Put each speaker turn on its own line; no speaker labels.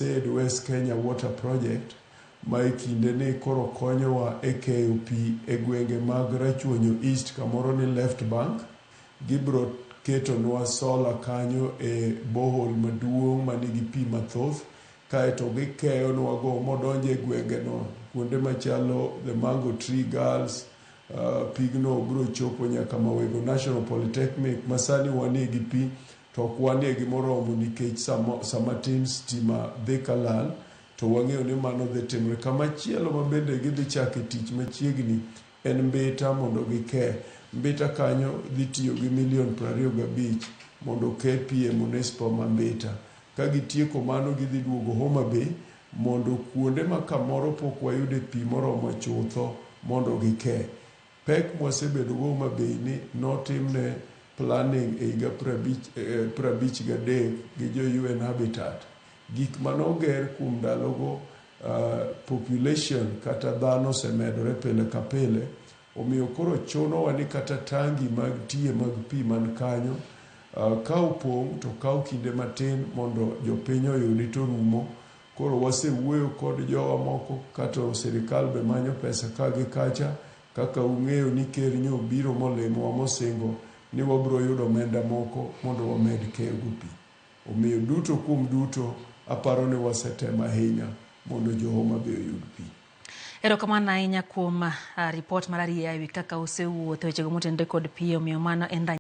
USAID West Kenya Water Project ma e kinde ni koro konyowa e keyo pi e gwenge mag Rachuonyo East kamoro ni Left Bank. Gibro ketonwa solar kanyo e borehole maduong' manigi pi mathoth kaeto gikeyonwa go modonjo e gwengeno kuonde machalo the Mango Tree Girls. Pigno biro chopo nyaka Mawego National Polytechnic ma sani wanie gi pi to ok wanie gi moromo nikech sama tin stima dhi kalal to wang'eyo ni mano dhi timore. Kamachielo ma bende gidhi chake tich machiegni en Mbita mondo gike. Mbita kanyo dhi tiyo gi milion 25 mondo oke pi e municipal ma Mbita. Ka gitieko mano gidhi duogo Homa Bay mondo kuonde ma kamoro pok wayude pi moromo chutho mondo gike. Pek mwasebedo go Homa Bay ni notimne planning e higa 53 gi jo UN Habitat. Gik manoger kuom ndalogo population kata dhano osemedore pile ka pile omiyo koro chunowa ni kata tangi mag tiye mag pi man kanyo ka opong' to kawo kinde matin mondo jopiny oyudi to rumo. Koro wasewuoyo kod jowa moko kato sirikal be manyo pesa ka gi kacha kaka ung'eyo ni ker nyo obiro molimowa mosingo ni wabiro yudo omenda moko mondo wamed keyo go pi. Omiyo duto kuom duto aparo ni wasetemo ahinya mondo jo Homa Bay oyud pi.
Erokamano ahinya kuom ripot mar arieya ewi kaka usewuotho wechego motenore kod pi omiyo mano en